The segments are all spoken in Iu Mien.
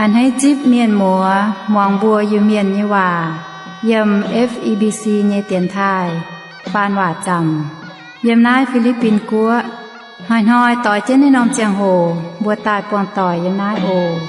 A'hneiv zipv mienh muoz muangx mbuo Iu-Mienh nyei waac yiem F E B C nyei dienx taaih faan waac zaamc yiem naaiv Fi^li^bin Guoqv. Hnoi-hnoi doix jienv naaiv norm ziangh hoc mbuo daaih buangh doic yiem naaiv oc.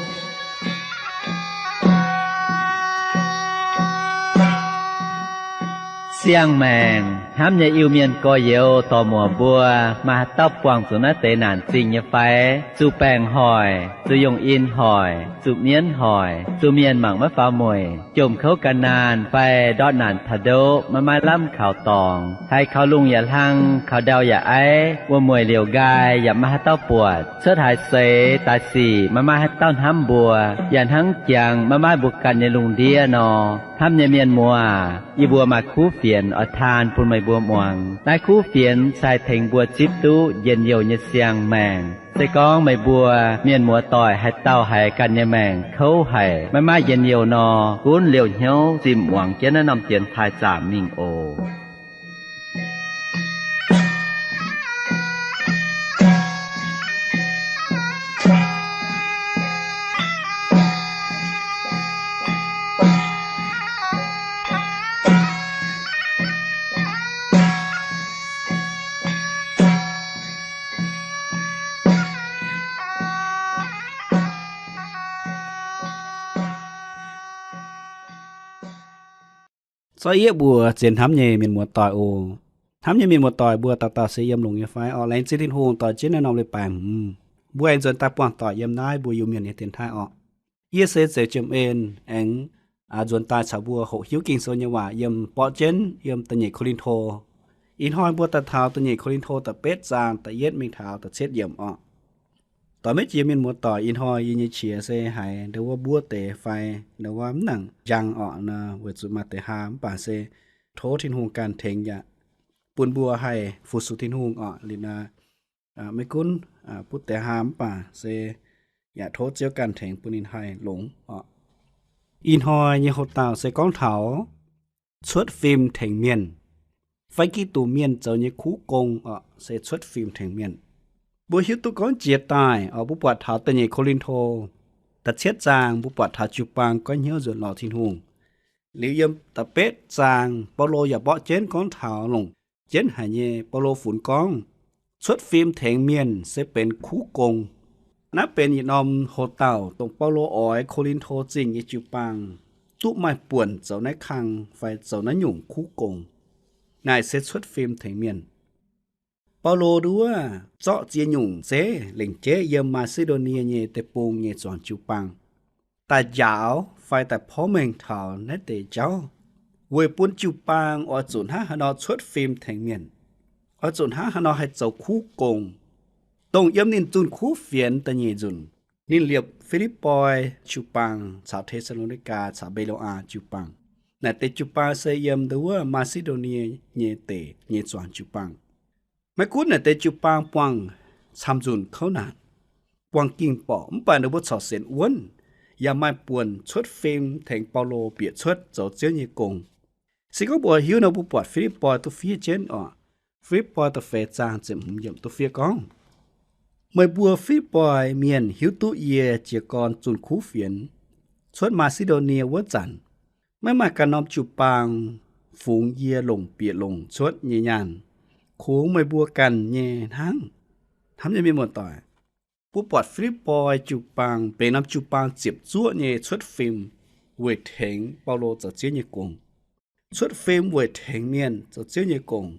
Siang-maengc hnamv nyei Iu-Mienh gorx-youz dorc-muoc mbuo, maaih haaix dauh buangh zuqc naaiv deix naanc zingh nyei fai? Zuqc baengc hoic, zuqc yungh in hoic, zuqc mienv hoic, zuqc mienh mangc maiv faaux mueic, jomc kouv gan naanh fai ndortv naanc taux ndoqv maiv maaih lamh kaux dorngx, haiz kaux lungh yaac hlang, kaux ndau yaac aiv, wuom-mueic liouc nqaai yaac maiv maaih haaix dauh buatc, cuotv haaix seix daaih sic maiv maaih haaix dauh hnamv mbuo, yaac hnangv jangx maiv maaih mbuo ganh nyei lungh ndiev nor. Hnamv nyei mienh muoz, yie mbuo maaih kuv fienx oix taan bun meih mbuo muangx. Naaiv kuv fienx se haih tengx mbuo zipv duqv njien-youh nyei siang-maengc. Se gorngv meih mbuo mienh muoz-doic haaix dauh haiz ganh nyei maengc kouv haic, maiv maaih njien-youh nor, gunv liouh hnyouv zinh muangx jienv naaiv norm dienx taaih zaamc mingh oc. Zorqv yieqv mbuox ziex hnamv nyei mienh muoz-doic oc. Hnamv nyei mienh muoz-doic mbuo dauh dauh se yiem longx nyei fai? Orqc, laengz zingh Tin-Hungh doix jienv naaiv norm leiz-baaix hmz mbuo aengx nzuonx daaih buangh doic yiem naaiv mbuo Iu-Mienh nyei dienx taaih orqc. Yie se Zeuz Jiem En, aengx nzuonx daaih caux mbuo hoqc hiuv Ging-Sou nyei waac yiem, borqv jienv yiem da'nyeic Ko^lin^to. Ih hnoi mbuo daaih taux da'nyeic Ko^lin^to da'betv zaang da'yietv mingh taux da'cietv yiemc orqc. Doix maiv jiex mienh muoz-doic, ih hnoi yie nyei qiex se haiz ndau wuov mbuov deix fai ndau wuov mv nangc njang orqc nor, weic zuqc maaih deix haa mv baac se tov Tin-Hungh ganh tengx yaac bun mbuo haih fu-sux Tin-Hungh orqc. Liuz nor, maiv gunv butv deix haa mv baac se yaac tov Ziouv ganh tengx bun ninh haih longx orqc. Ih hnoi nyei houx-dauh se gorngv taux cuotv fim tengx mienh, fai Giduc mienh zoux nyei kuv gong orqc, se cuotv fim tengx mienh. Mbuo hiuv duqv gorngv jiex daaih orqc, mbuo buatc taux da'nyeic Ko^lin^to da'cietv zaang, mbuo buatc taux jiu-baang goiv hnyouv nzuonx lorz Tin-Hungh. Liuz yiem da'betv zaang, Baulo yaac mborqv jienv gorngv taux longc jienv haic nyei Baulo funx gorngv cuotv fim tengx mienh se benx kuv gong. Naaiv benx yietc norm houx-dauh dongh Baulo oix Ko^lin^to Zingh nyei jiu-baang duqv maaih buonc zoux naaiv kang fai zoux naaiv nyungc kuv gong. Naaic se cuotv fim tengx mienh. Baulo nduov zorqv ziex nyungc zeiv lengc jeiv yiem Maa^si^ndo^nie nyei deic-bung nyei zuangx jiu-baang daaih njaaux fai daaih porv mengh taux naaiv deix jauv, weic bun jiu-baang oix zuqc hnangv haaix nor cuotv fim tengx mienh, oix zuqc hnangv haaix nor haih zoux kuv gong. Dongh yiem ninh zunh kuv fienx da'nyeic nzunc, ninh liepc Fi^lipv^poi jiu-baang caux Te^saa^lo^ni^gaa caux Mbe^lo^aa jiu-baang. Naaic deix jiu-baang se yiem nduov Maa^si^ndo^nie nyei deic nyei zuangx jiu-baang. Maiv gunv naaic deix jiu-baang buangh camv nzunc kouv naanc, buangh ging borqc, mv baac ninh mbuo corc sienx wuonv, yaac maaih buonc cuotv fim tengx Baulo bieqc cuotv zoux Ziouv nyei gong. Se gorngv mbuo hiuv nor, mbuo buatc Fi^lipv^poi duqv fiev jienv orqc. Fi^lipv^poi da'feix zaang ziepc hmz yiemc duqv fiev gorngv, meih mbuo Fi^lipv^poi mienh hiuv duqv yie jiez gorn zunh kuv fienx cuotv Maa^si^ndo^nie wuov zanc, maiv maaih ganh norm jiu-baang fungx yie longc bieqc longc cuotv nyei nyaanh, kungx meih mbuo ganh nyei hnangv. Hnamv nyei mienh muoz-doic, mbuo buatc Fi^lipv^poi jiu-baang benx norm jiu-baang ziepc zuoqv nyei cuotv fim weic tengx Baulo zoux Ziouv nyei gong. Cuotv fim weic tengx mienh zoux Ziouv nyei gong.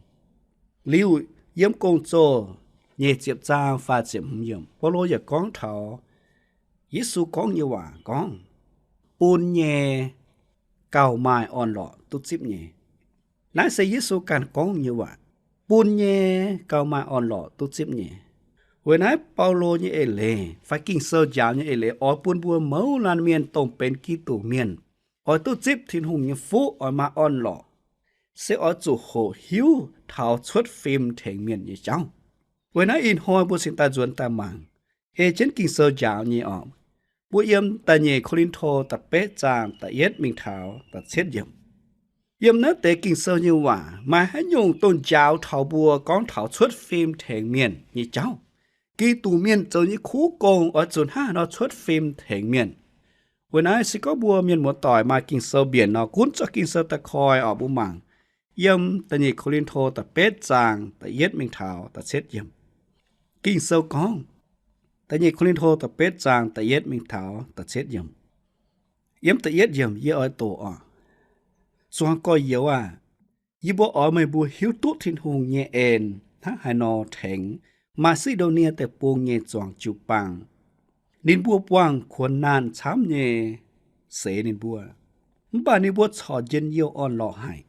Liuz yiem Gong-Zoh nyeic ziepc zaang faah ziepc hmz yiemc, Baulo yaac gorngv taux Yesu gorngv nyei waac gorngv, bun nyei gauh maaih orn-lorqc duqv zipv nyei. Naaiv se Yesu ganh gorngv nyei waac, bun nyei gauh maaih orn-lorqc duqv zipv nyei. Weic naaiv Baulo nyei eix leiz fai Ging-Sou njaaux nyei eix leiz oix bun mbuo mouz laanh mienh dongh benx Giduc mienh oix duqv zipv Tin-Hungh nyei fuqv, oix maaih orn-lorqc, se oix zuqc hoqc hiuv taux cuotv fim tengx mienh nyei jauv. Weic naaiv ih hnoi mbuo cingx daaih nzuonx daaih mangc ei jienv Ging-Sou njaaux nyei orqc. Mbuo yiem da'nyeic Ko^lin^to da'betv zaang da'yietv mingh taux da'cietv yiemc. Yiem naaiv deix Ging-Sou nyei waac maaih haaix nyungc dongh njaaux taux mbuo gorngv taux cuotv fim tengx mienh nyei jauv? Giduc mienh zoux nyei kuv gong oix zuqc hnangv haaix nor cuotv fim tengx mienh? Weic naaiv se gorngv mbuo mienh muoz-doic maaih Ging-Sou mbienc nor, gunv zorqv Ging-Sou daaih koi oc, mbuo mangc yiem da'nyeic Ko^lin^to da'betv zaang da'yietv mingh taux da'cietv yiemc. Ging-Sou gorngv, da'nyeic Ko^lin^to da'betv zaang da'yietv mingh taux da'cietv yiemc. Yiem da'yietv yiemc yie oix doqc oc. Zuangx gorx-youz aah! Yie mbuo oix meih mbuo hiuv duqv Tin-Hungh nyei en hnangv haaix nor tengx Maa^si^ndo^nie Deic-Bung nyei zuangx jiu-baang. Ninh mbuo buangh kuonx naanh camv nyei seix ninh mbuo, mv baac ninh mbuo corc njien-youh orn-lorqc haic.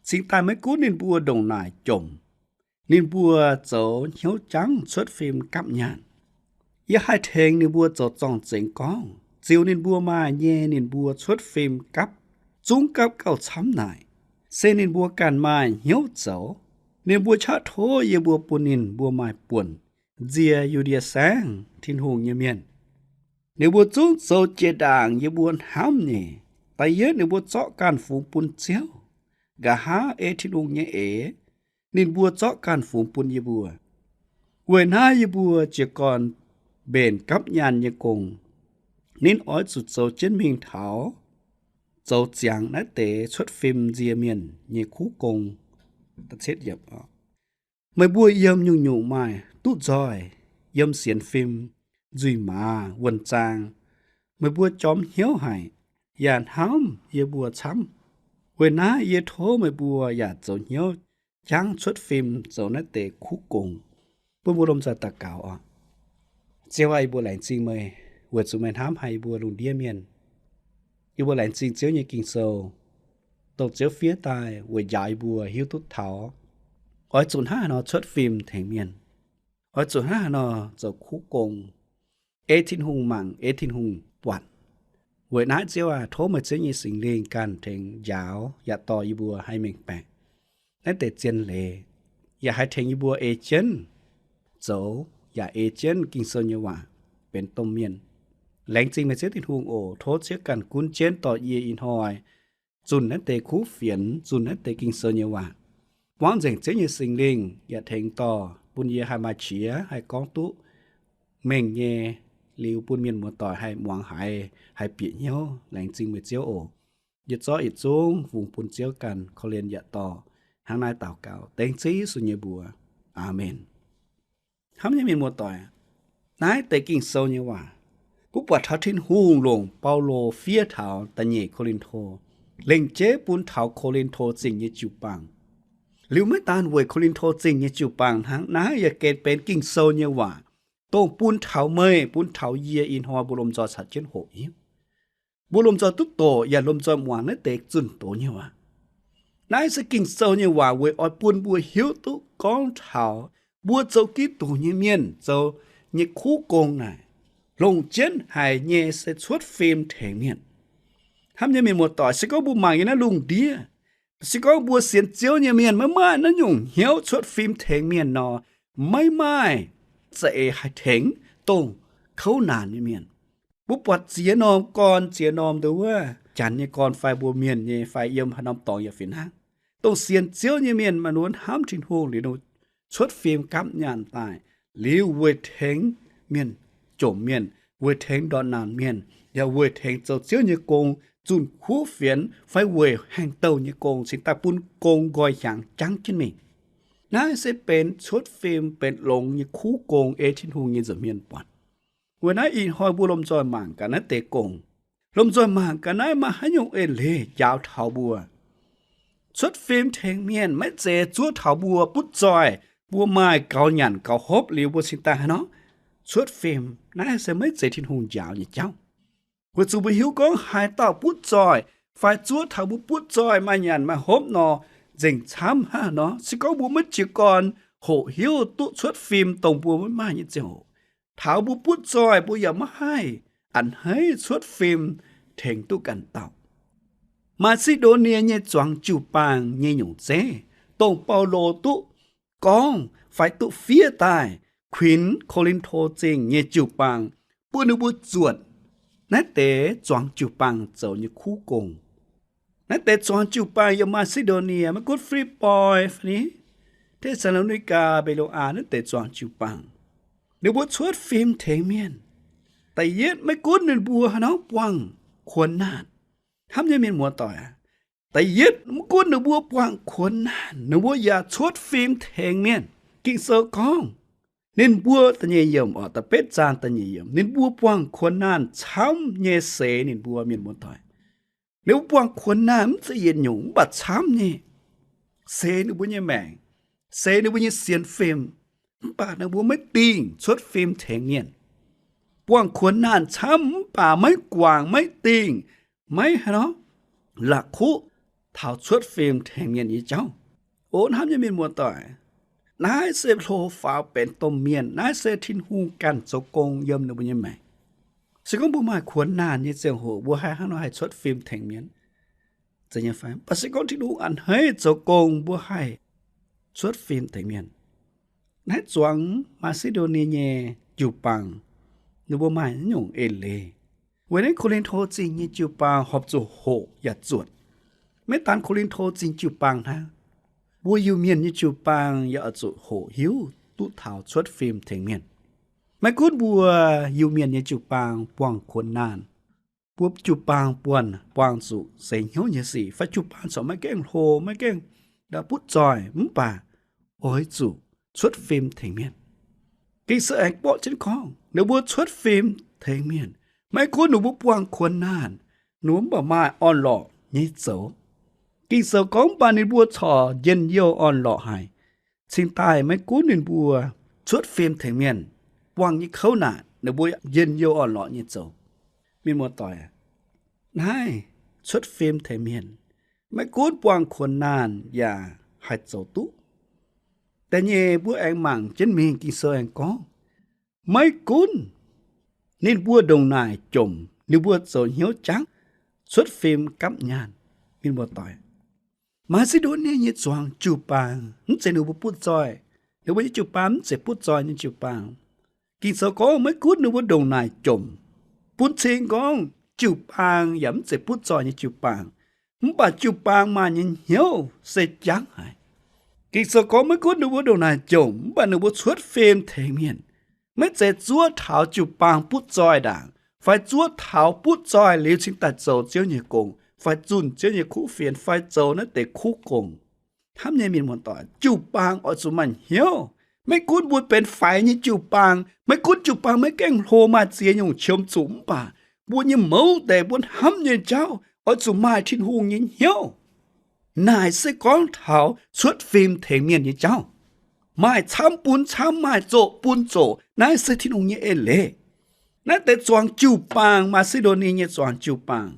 Cingx daaih maiv gunv ninh mbuo ndongc naaic jomc, ninh mbuo zoux hnyouv jangv cuotv fim gapv nyaanh. Yie haih tengx ninh mbuo zoux zorng-zengx gorngv, ziux ninh mbuo maaih nyei ninh mbuo cuotv fim gapv, zungv gapv gauh camv naaic, se ninh mbuo ganh maaih hnyouv zoux. Ninh mbuo qaqv tov yie mbuo bun ninh mbuo maaih buonc nzie Yu^ndie Saengv Tin-Hungh nyei mienh. Ninh mbuo zungv zoux jiex ndaangc yie mbuo hnamv nyei. Da'yietv, ninh mbuo zorqv ganh fungx bun Ziouv. Nqa'haav ei Tin-Hungh nyei eix, ninh mbuo zorqv ganh fungx bun yie mbuo. Weic naaiv yie mbuo jiez gorn mbenc gapv nyaanh nyei gong. Ninh oix zuqc zoux jienv mingh taux zoux ziangx naaiv deix cuotv fim nzie mienh nyei kuv gong. Meih mbuo yiem nyungc-nyungc maaih duqv nzoih, yiem sienx fim, nzuih maaz, wuonh zaang. Meih mbuo jorm hnyouv haic, yaac hnamv yie mbuo camv. Weic naaiv yie tov meih mbuo yaac zoux hnyouv jangv cuotv fim zoux naaiv deix kuv gong. Bun mbuo lomh nzoih daux gaux oc. Ziouv aac, yie mbuo laengz zingh meih weic zuqc meih hnamv haic yie mbuo lungh ndiev mienh. Yie mbuo laengz zingh Ziouv nyei Ging-Sou, dongh Ziouv fiev daaih weic njaaux yie mbuo hiuv duqv taux oix zuqc hnangv haaix nor cuotv fim tengx mienh, oix zuqc hnangv haaix nor zoux kuv gong, ei Tin-Hungh mangc, ei Tin-Hungh buatc. Weic naaiv Ziouv aac, tov meih Ziouv nyei Singx Lingh ganh tengx njaaux yaac dorh yie mbuo haih mengh baeqc naaiv deix zien leiz, yaac haih tengx yie mbuo ei jienv zoux, yaac ei jienv Ging-Sou nyei waac benx domh mienh. Laengz zingh meih Ziouv Tin-Hungh oc. Tov Ziouv ganh gunv jienv dorh yie ih hnoi zunh naaiv deix kuv fienx, zunh naaiv deix Ging-Sou nyei waac. Buangv nzengc Ziouv nyei Singx Lingh yaac tengx dorh bun yie haih maaih qiex haih gorngv duqv mengh nyei, liuz bun mienh muoz-doic haih muangx haiz, haih bieqc hnyouv. Laengz zingh meih Ziouv oc. Yie zorqv yietc zungv fungx bun Ziouv ganh korv-lienh yaac dorh. Hnangv naaiv daux gaux dengv Ziouv Yesu nyei mbuox. Aamen. Hnamv nyei mienh muoz-doic, naaiv deix Ging-Sou nyei waac, mbuo buatc taux Tin-Hungh longc Baulo fiev taux da'nyeic Ko^lin^to, lengc jeiv bun taux Ko^lin^to Zingh nyei jiu-baang. Liuz maiv daan weic Ko^lin^to Zingh nyei jiu-baang hnangv, naaiv yaac gengh benx Ging-Sou nyei waac, dongh bun taux meih, bun taux yie ih hnoi mbuo lomh nzoih caux jienv hoqc hiuv. Mbuo lomh nzoih duqv doqc yaac lomh nzoih muangx naaiv deix zunh doz nyei waac. Naaiv se Ging-Sou nyei waac weic oix bun mbuo hiuv duqv gorngv taux mbuo zoux Giduc nyei mienh zoux nyei kuv gong naaic, longc jienv haic nyei se cuotv fim tengx mienh. Hnamv nyei mienh muoz-doic, se gorngv mbuo mangc yiem naaiv lungh ndiev, se gorngv mbuo sienx Ziouv nyei mienh maiv maaih naaiv nyungc hnyouv cuotv fim tengx mienh nor, maiv maaih za'eix haih tengx dongh kouv naanc nyei mienh. Mbuo buatc ziex norm gorn, ziex norm nduov, janx nyei gorn fai mbuo mienh nyei fai yiem haaix norm dorngx yaac fih hnangv, dongh sienx Ziouv nyei mienh maaih nduov hnamv Tin-Hungh liuz nor, cuotv fim gapv nyaanh daaih, liuz weic tengx mienh jomc mienh, weic tengx ndortv naanc mienh, yaac weic tengx zoux Ziouv nyei gong, zunh kuv fienx fai weic haaix dauh nyei gong cingx daaih bun gong nqoi hiaangx jangv jienv mingh. Naaiv se benx cuotv fim benx longx nyei kuv gong ei Tin-Hungh nyei nza'hmien buatc. Weic naaiv ih hnoi mbuo lomh nzoih mangc gaax naaiv deix gong. Lomh nzoih mangc gaax naaiv maaih haaix nyungc eix leiz njaaux taux mbuo. Cuotv fim tengx mienh maiv zeiz zuov taux mbuo butv zoih, mbuo maaih gaux nyanc gaux hopv liuz mbuo cingx daaih haaix nor cuotv fim. Naaiv se maiv zeiz Tin-Hungh njaaux nyei jauv. Weic zuqc mbuo hiuv gorngv haaix dauh butv zoih fai zuov taux mbuo butv zoih maaih nyanc maaih hopv nor, nzengc camv hnangv nor, se gorngv mbuo maiv jiez gorn hoqc hiuv duqv cuotv fim dongh mbuo maiv maaih nyei ziangh hoc, taux mbuo butv zoih mbuo yaac maiv haih a'hneiv cuotv fim tengx duqv ganh dauh. Maa^si^ndo^nie nyei zuangx jiu-baang nyei nyungc zeiv, dongh Baulo duqv gorngv fai duqv fiev daaih kuinx Ko^lin^to Zingh nyei jiu-baang, bun ninh mbuo zuotc naaiv deix zuangx jiu-baang zoux nyei kuv gong. Naaiv deix zuangx jiu-baang yiem Maa^si^ndo^nie, maiv gunv Fi^lipv^poi fai ni Te^saa^lo^ni^gaa, Mbe^lo^aa naaiv deix zuangx jiu-baang, ninh mbuo cuotv fim tengx mienh. Da'yietv, maiv gunv ninh mbuo haaix nor buangh kuonx naanh. Hnamv nyei mienh muoz-doic aac, da'yietv, maiv gunv ninh mbuo buangh kuonx naanh, ninh mbuo yaac cuotv fim tengx mienh. Ging-Sou gorngv, ninh mbuo, da'nyeic yiemc, da'betv zaang da'nyeic yiemc, ninh mbuo buangh kuonx naanh camv nyei seix ninh mbuo, mienh muoz-doic. Ninh mbuo buangh kuonx naanh mv zeiz yietc nyungc, mv baac camv nyei seix ninh mbuo nyei maengc, seix ninh mbuo nyei sienx fim, mv baac ninh mbuo maiv dingh cuotv fim tengx mienh. Buangh kuonx naanh camv mv baac maiv guangc, maiv dingh, maiv haaix nor la'kuqv taux cuotv fim tengx mienh nyei jauv. O hnamv nyei mienh muoz-doic, naaiv se hlo faaux benx domh mienh. Naaiv se Tin-Hungh ganh zoux gong yiem ninh mbuo nyei maengc. Se gorngv mbuo maaih kuonx naanh nyei ziangh hoc, mbuo haih hnangv nor haih cuotv fim tengx mienh, zeiz nyei fai? Mv baac se gorngv Tin-Hungh a'hneiv zoux gong, mbuo haih cuotv fim tengx mienh. Naaiv zuangx Maa^si^ndo^nie nyei jiu-baang, ninh mbuo maaih naaiv nyungc eix leiz. Weic naaiv Ko^lin^to Zingh nyei jiu-baang horpc zuqc hoqc yaac zuotc. Maiv daan Ko^lin^to Zingh jiu-baang hnangv, mbuo Iu-Mienh nyei jiu-baang yaac oix zuqc hoqc hiuv duqv taux cuotv fim tengx mienh. Maiv gunv mbuo Iu-Mienh nyei jiu-baang buangh kuonx naanh, mbuo jiu-baang buonc buangh zuqc seix hnyouv nyei sic, fai jiu-baang corc maiv gaengh hlo, maiv gaengh butv zoih, mv baac oix zuqc cuotv fim tengx mienh. Ging-Sou aengx borqv jienv gorngv ninh mbuo cuotv fim tengx mienh, maiv gunv ninh mbuo buangh kuonx naanh, ninh mbuo mv baac maaih orn-lorqc nyei zoux. Ging-Sou gorngv, mv baac ninh mbuo corc njien-youh orn-lorqc haic. Cingx daaih maiv gunv ninh mbuo cuotv fim tengx mienh, buangh nyei kouv naanc, ninh mbuo njien-youh orn-lorqc nyei zoux. Mienh muoz-doic, naaiv cuotv fim tengx mienh, maiv gunv buangh kuonx naanh yaac haih zoux duqv. Da'nyeic, mbuo aengx mangc jienv mingh, Ging-Sou aengx gorngv, maiv gunv ninh mbuo ndongc naaic jomc, ninh mbuo zoux hnyouv jangv, cuotv fim gapv nyaanh. Mienh muoz-doic, Maa^si^ndo^nie nyei zuangx jiu-baang mv zeiz ninh mbuo butv zoih. Ninh mbuo nyei jiu-baang mv zeiz butv zoih nyei jiu-baang. Ging-Sou gorngv maiv gunv ninh mbuo ndongc naaic jomc, bun cing gorngv jiu-baang yaac mv zeiz butv zoih nyei jiu-baang, mv baac jiu-baang maaih nyei hnyouv se jangv haic. Ging-Sou gorngv maiv gunv ninh mbuo ndongc naaic jomc, mv baac ninh mbuo cuotv fim tengx mienh, maiv zeiz zuov taux jiu-baang butv zoih ndaangc, fai zuov taux butv zoih liuz cingx daaih zoux Ziouv nyei gong, fai zunh Ziouv nyei kuv fienx, fai zoux naaiv deix kuv gong. Hnamv nyei mienh muoz-doic, jiu-baang oix zuqc maaih hnyouv. Maiv gunv mbuo benx faix nyei jiu-baang, maiv gunv jiu-baang maiv gaengh hlo, maaih ziex nyungc qiemx zuqc, mv baac mbuo nyei mouz deix, mbuo hnamv nyei jauv oix zuqc maaih Tin-Hungh nyei hnyouv. Naaic se gorngv taux cuotv fim tengx mienh nyei jauv. Maaih camv bun camv, maaih zoqc bun zoqc. Naaiv se Tin-Hungh nyei eix leiz. Naaiv deix zuangx jiu-baang, Maa^si^ndo^nie nyei zuangx jiu-baang,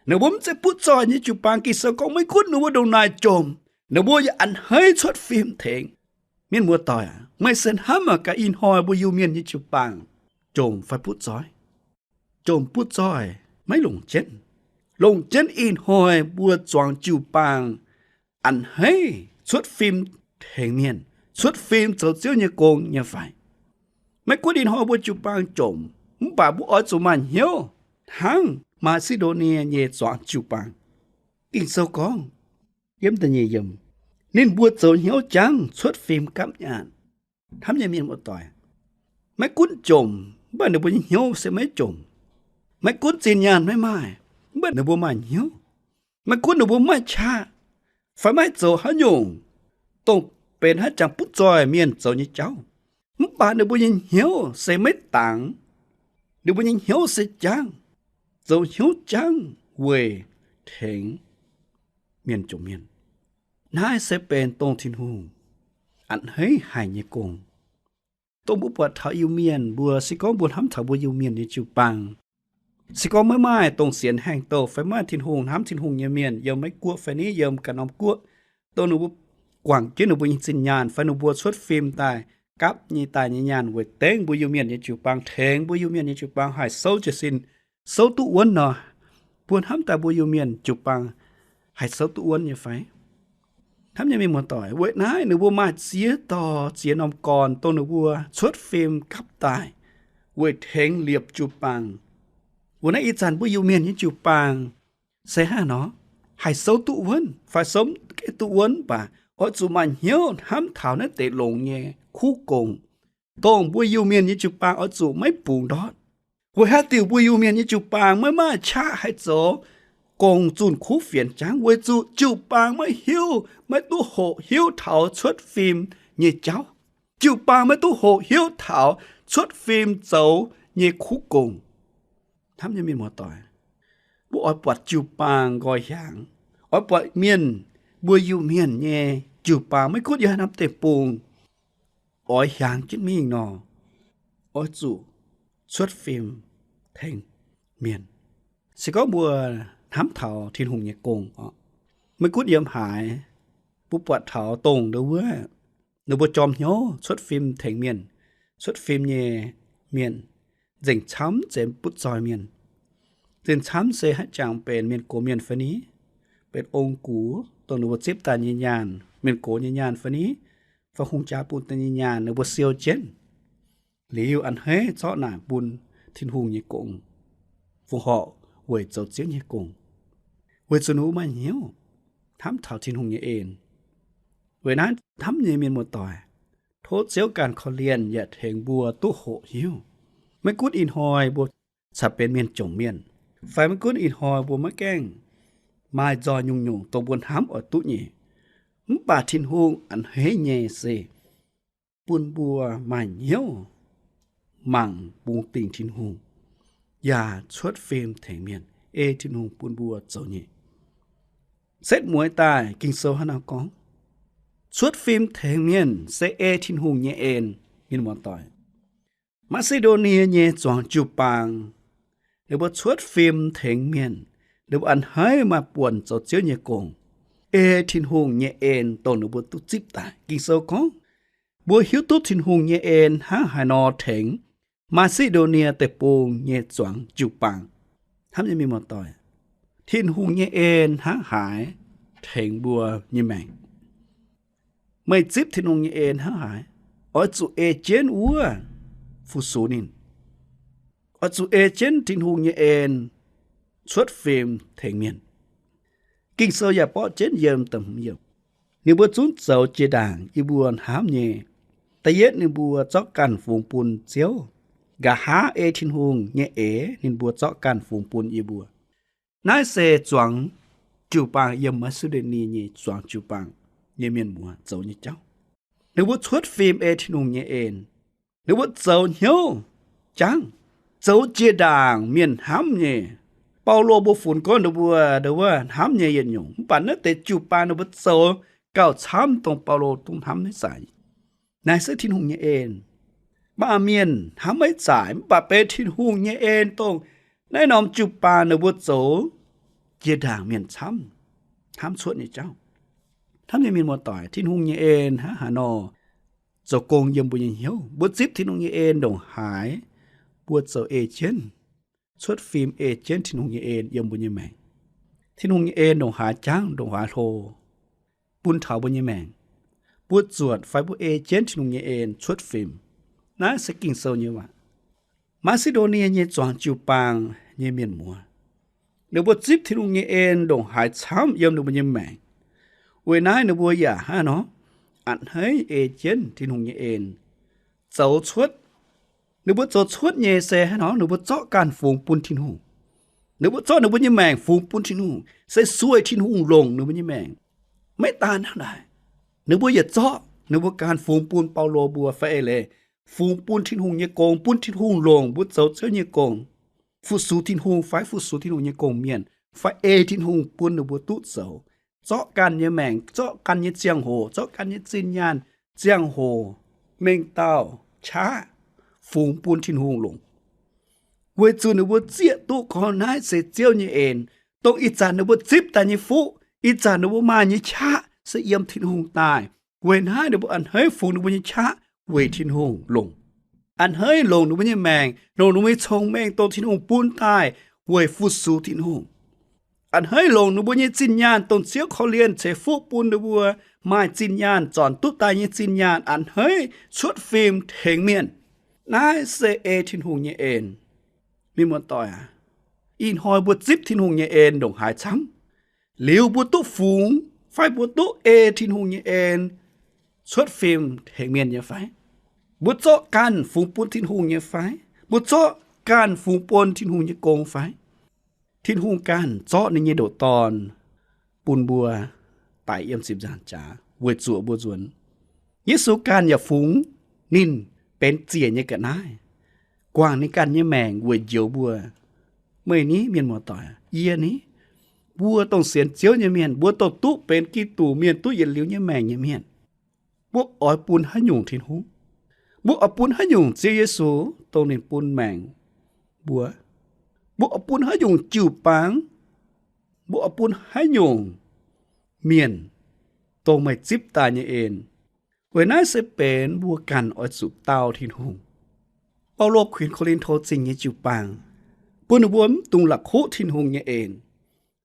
ninh mbuo mv zeiz butv zoih nyei jiu-baang. Ging-Sou gorngv maiv gunv ninh mbuo ndongc naaic jomc, ninh mbuo yaac a'hneiv cuotv fim tengx. Mienh muoz-doic, meih se hnamv mangc gaax ih hnoi mbuo Iu-Mienh nyei jiu-baang jomc fai butv zoih? Jomc butv zoih maiv longc jienv. Longc jienv ih hnoi mbuo zuangx jiu-baang a'hneiv cuotv fim tengx mienh, cuotv fim zoux Ziouv nyei gong nyei fai? Maiv gunv ih hnoi mbuo jiu-baang jomc, mv baac mbuo oix zuqc maaih hnyouv hnangv Maa^si^ndo^nie nyei zuangx jiu-baang. Ging-Sou gorngv, yiem da'nyeic yiemc, ninh mbuo zoux hnyouv jangv, cuotv fim gapv nyaanh. Hnamv nyei mienh muoz-doic, maiv gunv jomc, mv baac ninh mbuo nyei hnyouv se maiv jomc. Maiv gunv zinh nyaanh maiv maaih, mv baac ninh mbuo maaih hnyouv. Maiv gunv ninh mbuo maaih qaqv fai maaih zoux haaix nyungc, dongh benx haaix jangx butv zoih mienh zoux nyei jauv, mv baac ninh mbuo nyei hnyouv se maiv dangx. Ninh mbuo nyei hnyouv se jangv, zoux hnyouv jangv weic tengx mienh jomc mienh. Naaiv se benx dongh Tin-Hungh a'hneiv haic nyei gong. Dongh mbuo buatc taux Iu-Mienh mbuo, se gorngv mbuo hnamv taux mbuo Iu-Mienh nyei jiu-baang, se gorngv maiv maaih dongh sienx haengh douh fai maaih Tin-Hungh, hnamv Tin-Hungh nyei mienh yiem Meiv-Guoqv fai ni yiem ganh norm guoqv, dongh ninh mbuo guangc jienv ninh mbuo nyei zinh nyaanh fai ninh mbuo cuotv fim daaih gapv nyei daaih nyei nyaanh weic dengv mbuo Iu-Mienh nyei jiu-baang, tengx mbuo Iu-Mienh nyei jiu-baang haih souv jiez sin, souv duqv wuonv nor, mbuo hnamv daaih mbuo Iu-Mienh jiu-baang haih souv duqv wuonv nyei fai? Hnamv nyei mienh muoz-doic, weic naaiv ninh mbuo maaih ziex dorh ziex norm gorn dongh ninh mbuo cuotv fim gapv daaih weic tengx liepc jiu-baang. Weic naaiv ih zanc mbuo Iu-Mienh nyei jiu-baang se hnangv nor, haih souv duqv wuonv fai souv mv gaengh duqv wuonv baac oix zuqc maaih hnyouv hnamv taux naaiv deix longx nyei kuv gong, dongh mbuo Iu-Mienh nyei jiu-baang oix zuqc maiv bungx ndortv. Weic haaix diuc mbuo Iu-Mienh nyei jiu-baang maiv maaih qaqv haih zoux gong zunh kuv fienx jangv? Weic zuqc jiu-baang maiv hiuv, maiv duqv hoqc hiuv taux cuotv fim nyei jauv. Jiu-baang maiv duqv hoqc hiuv taux cuotv fim zoux nyei kuv gong. Hnamv nyei mienh muoz-doic, mbuo oix buatc jiu-baang nqoi hiaangx, oix buatc mienh, mbuo Iu-Mienh nyei jiu-baang, maiv gunv yiem haaix norm deic-bung, oix hiaangx jienv mingh nor, oix zuqc cuotv fim tengx mienh. Se gorngv mbuo hnamv taux Tin-Hungh nyei gong oc, maiv gunv yiem haaix, mbuo buatc taux dongh wuov, ninh mbuo jorm hnyouv cuotv fim tengx mienh, cuotv fim nyei mienh nzengc camv zeiz butv zoih mienh. Nzengc camv se haaix jangx benx mienh gox mienh fai ni, benx ong-gux dongh ninh mbuo zipv daaih nyei nyaanh, mienh gox nyei nyaanh fai ni, fai hungh jaa bun daaih nyei nyaanh, ninh mbuo siou jienv. Liuz a'hneiv zorqv naaic bun Tin-Hungh nyei gong, fongc horc weic zoux Ziouv nyei gong, weic zuqc ninh mbuo maaih hnyouv hnamv taux Tin-Hungh nyei en. Weic naaiv hnamv nyei mienh muoz-doic, tov Ziouv ganh korv-lienh yaac tengx mbuo duqv hoqc hiuv. Maiv gunv ih hnoi mbuo caux benx mienh jomc mienh, fai maiv gunv ih hnoi mbuo maiv gaengh maaih nzoih nyungc-nyungc dongh mbuo hnamv oix duqv nyei, mv baac Tin-Hungh a'hneiv nyei se bun mbuo maaih hnyouv mangc bungx dingc Tin-Hungh, yaac cuotv fim tengx mienh, ei Tin-Hungh bun mbuo zoux nyei. Setv mueiz daaih Ging-Sou hnangv naaiv gorngv, cuotv fim tengx mienh se ei Tin-Hungh nyei en. Mienh muoz-doic, Maa^si^ndo^nie nyei zuangx jiu-baang, ninh mbuo cuotv fim tengx mienh, ninh mbuo a'hneiv maaih buonc zoux Ziouv nyei gong, ei Tin-Hungh nyei en dongh ninh mbuo duqv zipv daaih. Ging-Sou gorngv, mbuo hiuv duqv Tin-Hungh nyei en hnangv haaix nor tengx Maa^si^ndo^nie Deic-Bung nyei zuangx jiu-baang. Hnamv nyei mienh muoz-doic, Tin-Hungh nyei en hnangv haaix tengx mbuo nyei maengc? Meih zipv Tin-Hungh nyei en hnangv haaix? Oix zuqc ei jienv wuov fu-sux ninh. Oix zuqc ei jienv Tin-Hungh nyei en cuotv fim tengx mienh. Ging-Sou yaac borqv jienv yiem da'hmz yiemc, ninh mbuo zungv zoux jiex ndaangc yie mbuo hnamv nyei. Da'yietv ninh mbuo zorqv ganh fungx bun Ziouv, nqa'haav ei Tin-Hungh nyei eix ninh mbuo zorqv ganh fungx bun yie mbuo. Naaiv se zuangx jiu-baang yiem Maa^si^ndo^nie nyei zuangx jiu-baang nyei mienh muoz zoux nyei jauv. Ninh mbuo cuotv fim ei Tin-Hungh nyei en. Ninh mbuo zoux hnyouv jangv, zoux jiex ndaangc mienh hnamv nyei. Baulo mbuo funx gorngv ninh mbuo, ninh mbuo hnamv nyei yietc nyungc, mv baac naaiv deix jiu-baang ninh mbuo zoux gauh camv dongh Baulo dongh hnamv naaiv zaaix. Naaiv se Tin-Hungh nyei en. Maaih mienh hnamv maiv zaaix, mv baac benx Tin-Hungh nyei en dongh naaiv norm jiu-baang ninh mbuo zoux jiex ndaangc mienh camv, hnamv cuotv nyei jauv. Hnamv nyei mienh muoz-doic, Tin-Hungh nyei en hnangv haaix nor zoux gong yiem mbuo nyei hnyouv? Mbuo zipv Tin-Hungh nyei en ndongc haaix, mbuo zoux ei jienv, cuotv fim ei jienv Tin-Hungh nyei en yiem mbuo nyei maengc. Tin-Hungh nyei en ndongc haaix jangv, ndongc haaix hlo bun taux mbuo nyei maengc, mbuo zuotc fai mbuo ei jienv Tin-Hungh nyei en cuotv fim. Naaiv se Ging-Sou nyei waac. Maa^si^ndo^nie nyei zuangx jiu-baang nyei mienh muoz, ninh mbuo zipv Tin-Hungh nyei en ndongc haaix camv yiem ninh mbuo nyei maengc. Weic naaiv ninh mbuo yaac hnangv nor a'hneiv ei jienv Tin-Hungh nyei en zoux cuotv. Ninh mbuo zoux cuotv nyei se hnangv nor, ninh mbuo zorqv ganh fungx bun Tin-Hungh. Ninh mbuo zorqv ninh mbuo nyei maengc fungx bun Tin-Hungh, se sueih Tin-Hungh longc ninh mbuo nyei maengc. Maiv daan hnangv naaic, ninh mbuo yietc zorqv ninh mbuo ganh fungx bun Baulo mbuo fai eix leiz fungx bun Tin-Hungh nyei gong, bun Tin-Hungh longc mbuo zoux Ziouv nyei gong, fu-sux Tin-Hungh fai fu-sux Tin-Hungh nyei gong-mienh, fai ei Tin-Hungh bun ninh mbuo duqv zoux, zorqv ganh nyei maengc, zorqv ganh nyei ziangh hoc, zorqv ganh nyei zinh nyaanh, ziangh hoc, mengh dauh, qaqv, fungx bun Tin-Hungh longc. Weic zuqc ninh mbuo zieqv duqv gorngv naaiv se Ziouv nyei en, dongh ih zanc ninh mbuo zipv daaih nyei fuqv, ih zanc ninh mbuo maaih nyei qaqv se yiem Tin-Hungh daaih. Weic naaiv ninh mbuo a'hneiv fungx ninh mbuo nyei qaqv weic Tin-Hungh longc. A'hneiv longc ninh mbuo nyei maengc, longc ninh mbuo nyei cong-mengh dongh Tin-Hungh bun daaih weic fu-sux Tin-Hungh. A'hneiv longc ninh mbuo nyei zinh nyaanh dongh Ziouv korv-lienh ceix fuqv bun ninh mbuo maaih zinh nyaanh, zornc duqv daaih nyei zinh nyaanh a'hneiv cuotv fim tengx mienh. Naaiv se ei Tin-Hungh nyei en. Mienh muoz-doic aac, ih hnoi mbuo zipv Tin-Hungh nyei en ndongc haaix camv, liuz mbuo duqv fungx fai mbuo duqv ei Tin-Hungh nyei en cuotv fim tengx mienh nyei fai? Mbuo zorqv ganh fungx bun Tin-Hungh nyei fai? Mbuo zorqv ganh fungx bun Tin-Hungh nyei gong fai? Tin-Hungh ganh zorqv ninh nyei ndoqc Dorn bun mbuo daic yiem ziepc nzaangc jaax weic zuoqc mbuo nzuonx. Yesu ganh yaac fungx ninh benx ziec nyei ga'naaiv, guangc ninh ganh nyei maengc weic njoux mbuo. Meih ni, mienh muoz-doic, yie ni, mbuo dongh sienx Ziouv nyei mienh, mbuo dongh duqv benx Giduc mienh, duqv yietc liuz nyei maengc nyei mienh, mbuo oix bun haaix nyungc Tin-Hungh? Mbuo oix bun haaix nyungc Ziouv Yesu, dongh ninh bun maengc mbuo? Mbuo oix bun haaix nyungc jiu-baang? Mbuo oix bun haaix nyungc mienh, dongh meih zipv daaih nyei en? Weic naaiv se benx mbuo ganh oix zuqc dau Tin-Hungh. Baulo kuinx Ko^lin^to Zingh nyei jiu-baang, bun ninh mbuo mv dungx la'kuqv Tin-Hungh nyei en.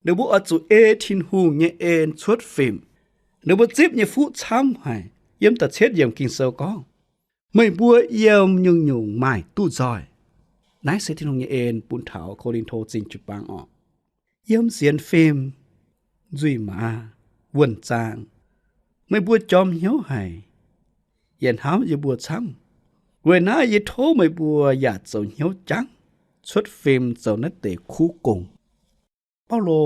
Ninh mbuo oix zuqc ei Tin-Hungh nyei en cuotv fim. Ninh mbuo zipv nyei fuqv camv haic. Yiem da'cietv yiemc Ging-Sou gorngv, meih mbuo yiem nyungc-nyungc maaih duqv nzoih. Naaiv se Tin-Hungh nyei en bun taux Ko^lin^to Zingh jiu-baang orqc. Yiem sienx fim, nzuih maaz, wuonh zaang, meih mbuo jorm hnyouv haic, yaac hnamv yie mbuo camv. Weic naaiv yie tov meih mbuo yaac zoux hnyouv jangv, cuotv fim zoux naaiv deix kuv gong. Baulo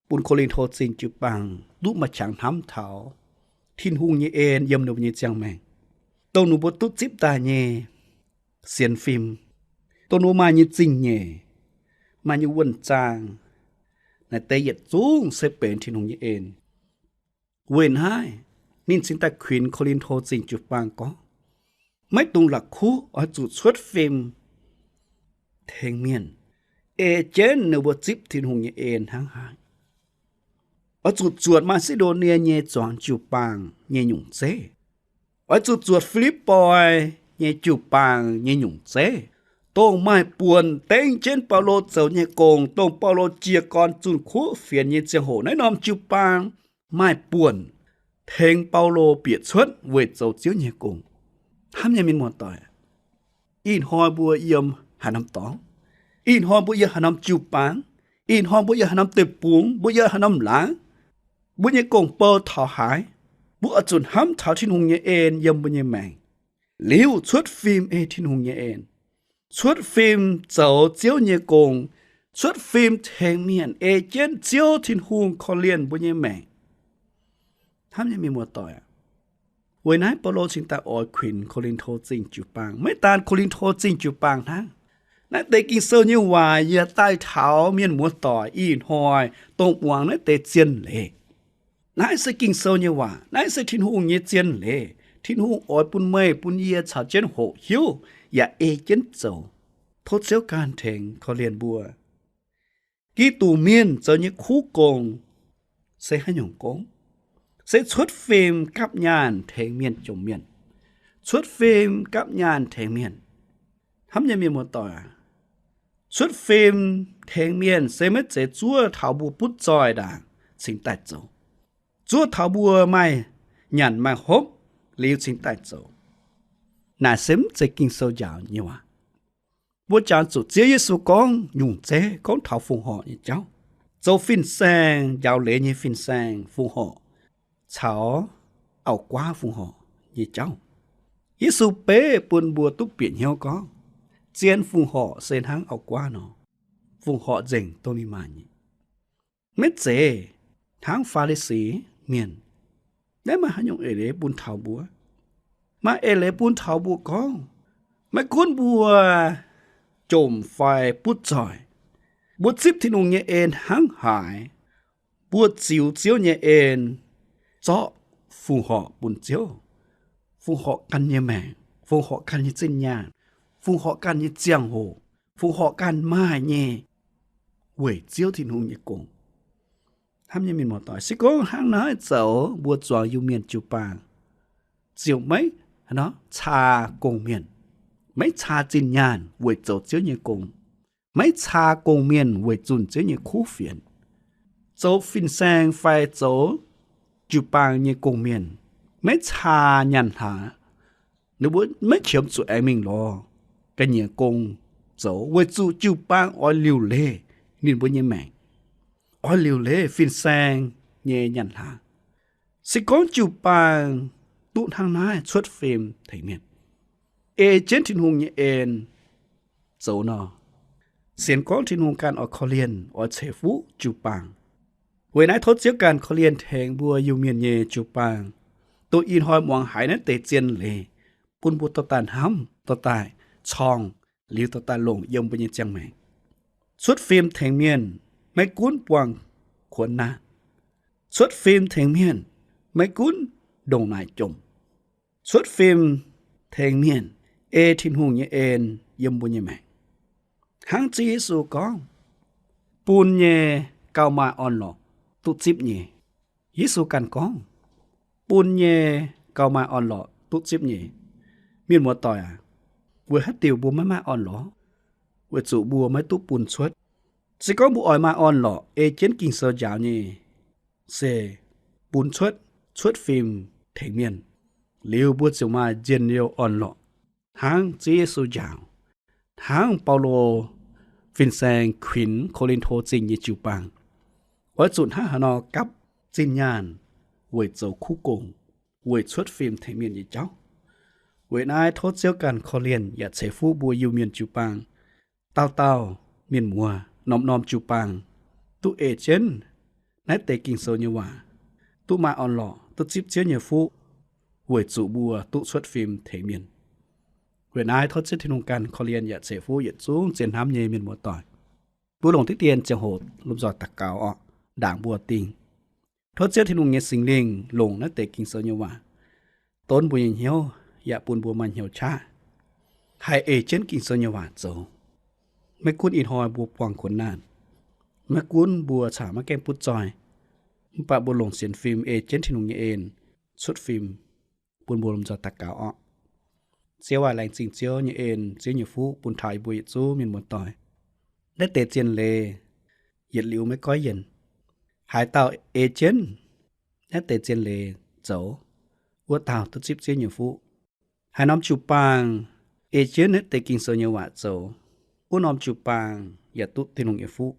bun Ko^lin^to Zingh jiu-baang duqv maaih qangx hnamv taux Tin-Hungh nyei en yiem ninh mbuo nyei ziangh maengc, dongh ninh mbuo duqv zipv daaih nyei sienx fim, dongh ninh mbuo maaih nyei zingh nyeic, maaih nyei wuonh zaang. Naaiv deix yietc zungv se benx Tin-Hungh nyei en. Weic naaiv ninh cingx daaih kuinx Ko^lin^to Zingh jiu-baang gorngv, maiv dungx la'kuqv, oix zuqc cuotv fim tengx mienh, ei jienv ninh mbuo zipv Tin-Hungh nyei en hnangv haaix. Oix zuqc zuotc Maa^si^ndo^nie nyei zuangx jiu-baang nyei nyungc zeiv. Oix zuqc zuotc Fi^lipv^poi nyei jiu-baang nyei nyungc zeiv, dongh maaih buonc dengv jienv Baulo zoux nyei gong, dongh Baulo jiez gorn zunh kuv fienx nyei ziangh hoc naaiv norm jiu-baang maaih buonc tengx Baulo bieqc cuotv weic zoux Ziouv nyei gong. Hnamv nyei mienh muoz-doic, ih hnoi mbuo yiem haaix norm dorngx? Ih hnoi mbuo yiem haaix norm jiu-baang? Ih hnoi mbuo yiem haaix norm deic-bung? Mbuo yiem haaix norm laangz? Mbuo nyei gong-bou taux haaix? Mbuo oix zuqc hnamv taux Tin-Hungh nyei en yiem mbuo nyei maengc, liuz cuotv fim ei Tin-Hungh nyei en, cuotv fim zoux Ziouv nyei gong, cuotv fim tengx mienh ei jienv Ziouv Tin-Hungh korv-lienh mbuo nyei maengc. Hnamv nyei mienh muoz-doic, weic naaiv Baulo cingx daaih oix kuinx Ko^lin^to Zingh jiu-baang. Maiv daan Ko^lin^to Zingh jiu-baang hnangv. Naaiv deix Ging-Sou nyei waac yaac daaih taux mienh muoz-doic ih hnoi dongh muangx naaiv deix zien leiz. Naaiv se Ging-Sou nyei waac. Naaiv se Tin-Hungh nyei zien leiz. Tin-Hungh oix bun meih bun yie caux jienv hoqc hiuv yaac ei jienv zoux. Tov Ziouv ganh tengx korv-lienh mbuo. Giduc mienh zoux nyei kuv gong se haaix nyungc gong? Se cuotv fim gapv nyaanh tengx mienh jomc mienh. Cuotv fim gapv nyaanh tengx mienh. Hnamv nyei mienh muoz-doic, cuotv fim tengx mienh se maiv zeiz zuov taux mbuo butv zoih ndaangc cingx daaih zoux, zuov taux mbuo maaih nyanc maaih hopv liuz cingx daaih zoux. Naaic se mv zeiz Ging-Sou njaaux nyei waac. Mbuo jangx zuqc Ziouv Yesu gorngv nyungc zeiv gorngv taux fongc horc nyei jauv, zoux fin-saeng, njaaux leiz nyei fin-saeng fongc horc, caux auv-guaav fongc horc nyei jauv. Yesu beiv bun mbuo duqv bieqc hnyouv gorngv, zien fongc horc se hnangv auv-guaav nor, fongc horc nzengc dongh ninh maaih nyei. Maiv zeiz hnangv Faa^li^si Mienh. Naaiv maaih haaix nyungc eix leiz bun taux mbuo? Maaih eix leiz bun taux mbuo gorngv, maiv gunv mbuo jomc fai butv zoih, mbuo zipv Tin-Hungh nyei en hnangv haaix, mbuo ziux Ziouv nyei en, zorqv fongc horc bun Ziouv, fongc horc ganh nyei maengc, fongc horc ganh nyei zinh nyaanh, fongc horc ganh nyei ziangh hoc, fongc horc ganh maaih nyei weic Ziouv Tin-Hungh nyei gong. Hnamv nyei mienh muoz-doic, se gorngv hnangv naaiv zoux mbuo zuangx Iu-Mienh jiu-baang ziouc maiv caa gong-mienh, maiv caa zinh nyaanh weic zoux Ziouv nyei gong, maiv caa gong-mienh weic zunh Ziouv nyei kuv fienx. Zoux fin-saeng fai zoux jiu-baang nyei gong-mienh maiv caa nyaanh hlaax. Ninh mbuo maiv qiemx zuqc aengx mingh lorz ga'nyiec gong zoux weic zuqc jiu-baang oix liuc leiz ninh mbuo nyei maengc, oix liuc leiz fin-saeng nyei nyaanh hlaax. Se gorngv jiu-baang duqv hnangv naaiv cuotv fim tengx mienh, ei jienv Tin-Hungh nyei en, zoux nor. Sienx gorngv Tin-Hungh ganh oix korv-lienh, oix ceix fuqv jiu-baang. Weic naaiv tov Ziouv ganh korv-lienh tengx mbuo Iu-Mienh nyei jiu-baang, dongh ih hnoi muangx haiz naaiv deix zien leiz, bun mbuo dorh daaih hnamv, dorh daaih corng, liuz dorh daaih longc yiem mbuo nyei ziangh maengc. Cuotv fim tengx mienh maiv gunv buangh kuonx naanh. Cuotv fim tengx mienh maiv gunv ndongc naaic jomc. Cuotv fim tengx mienh ei Tin-Hungh nyei en yiem mbuo nyei maengc. Hnangv Ziouv Yesu gorngv, bun nyei gauh maaih orn-lorqc duqv zipv nyei. Yesu ganh gorngv, bun nyei gauh maaih orn-lorqc duqv zipv nyei. Mienh muoz-doic aac, weic haaix diuc mbuo maiv maaih orn-lorqc? Weic zuqc mbuo maiv duqv bun cuotv. Se gorngv mbuo oix maaih orn-lorqc ei jienv Ging-Sou njaaux nyei, se bun cuotv, cuotv fim tengx mienh, liuz mbuo ziouc maaih njien-youh orn-lorqc, hnangv Ziouv Yesu njaaux, hnangv Baulo fin-saeng kuinx Ko^lin^to Zingh nyei jiu-baang, oix zuqc hnangv haaix nor gapv zinh nyaanh weic zoux kuv gong, weic cuotv fim tengx mienh nyei jauv. Weic naaiv tov Ziouv ganh korv-lienh yaac ceix fuqv mbuo Iu-Mienh jiu-baang, dauh dauh mienh muoz, norm-norm jiu-baang, duqv ei jienv naaiv deix Ging-Sou nyei waac, duqv maaih orn-lorqc, duqv zipv Ziouv nyei fuqv, weic zuqc mbuo duqv cuotv fim tengx mienh. Weic naaiv tov Ziouv Tin-Hungh ganh korv-lienh yaac ceix fuqv yietc zungv zien hnamv nyei mienh muoz-doic. Mbuo longc diqv dien ziangh hoc lomh nzoih daux gaux orqc, ndaangc mbuo dingh. Tov Ziouv Tin-Hungh nyei Singx Lingh longc naaiv deix Ging-Sou nyei waac donv mbuo nyei hnyouv, yaac bun mbuo maaih hnyouv qaqv haih ei jienv Ging-Sou nyei waac zoux. Maiv gunv ih hnoi mbuo buangh kuonx naanh, maiv gunv mbuo caux maiv gaengh butv zoih, mv baac mbuo longc sienx fim ei jienv Tin-Hungh nyei en cuotv fim bun mbuo lomh nzoih daux gaux orqc. Ziouv aac, laengz zingh Ziouv nyei en, Ziouv nyei fuqv bun taux yie mbuo yietc zungv mienh muoz-doic. Naaiv deix zien leiz yietc liuz maiv goiv yienc. Haaix dauh ei jienv naaiv deix zien leiz zoux, wuov dauh duqv zipv Ziouv nyei fuqv. Haaix norm jiu-baang ei jienv naaiv deix Ging-Sou nyei waac zoux, wuov norm jiu-baang yaac duqv Tin-Hungh nyei fuqv.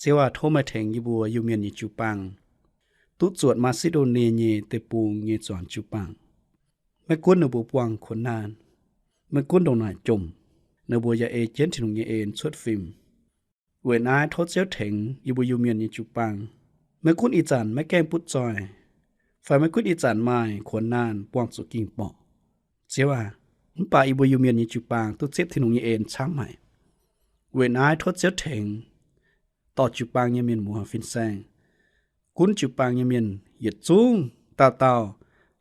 Ziouv aac, tov meih tengx yie mbuo Iu-Mienh nyei jiu-baang duqv zuotc Maa^si^ndo^nie nyei deic-bung nyei zuangx jiu-baang. Maiv gunv ninh mbuo buangh kuonx naanh, maiv gunv ndongc naaic jomc, ninh mbuo yaac ei jienv Tin-Hungh nyei en cuotv fim. Weic naaiv tov Ziouv tengx yie mbuo Iu-Mienh nyei jiu-baang, maiv gunv ih zanc maiv gaengh butv zoih, fai maiv gunv ih zanc maaih kuonx naanh buangh zuqc ging-borqc, Ziouv aac, mv baac yie mbuo Iu-Mienh nyei jiu-baang duqv zipv Tin-Hungh nyei en camv haic. Weic naaiv tov Ziouv tengx dorh jiu-baang nyei mienh muoz fin-saeng, gunv jiu-baang nyei mienh yietc zungv dauh dauh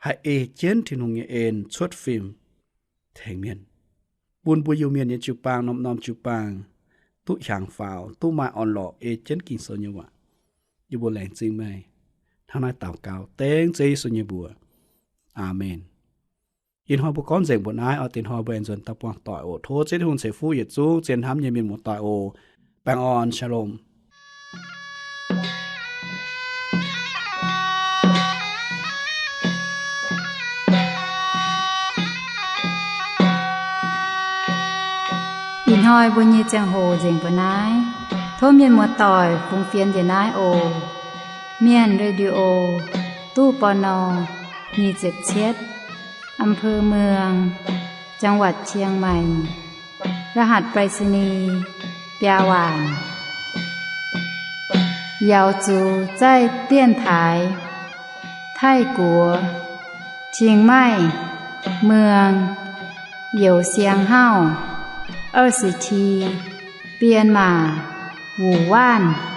haih ei jienv Tin-Hungh nyei en cuotv fim tengx mienh, bun mbuo Iu-Mienh nyei jiu-baang norm-norm jiu-baang duqv hiaangx faaux, duqv maaih orn-lorqc ei jienv Ging-Sou nyei waac. Yie mbuo laengz zingh meih. Hnangv naaiv daux gaux dengv Ziouv Yesu nyei mbuox. Aamen. Ih hnoi mbuo gorngv nzengc mbuoqc naaiv oc. Dingc hnoi mbuo aengx nzuonx daaih buangh doic oc. Tov Ziouv Tin-Hungh ceix fuqv yietc zungv zien hnamv nyei mienh muoz-doic oc. Baengh orn, shalom. Ih hnoi mbuo nyei ziangh hoc nzengc mbuoqc naaiv. Tov mienh muoz-doic fungx fienx njiec naaiv oc. Mienh Radio, ตู้ ปณ. nyic ziepc cietv, อำเภอเมือง จังหวัดเชียงใหม่ รหัสไปรษณีย์ biaa waanc. 瑶族在电台 Taiv-Guoqv, Chiang Mai, เมือง Youz Siang Hauv, 二十七, Bienh Maac, Wuoqc Waanv.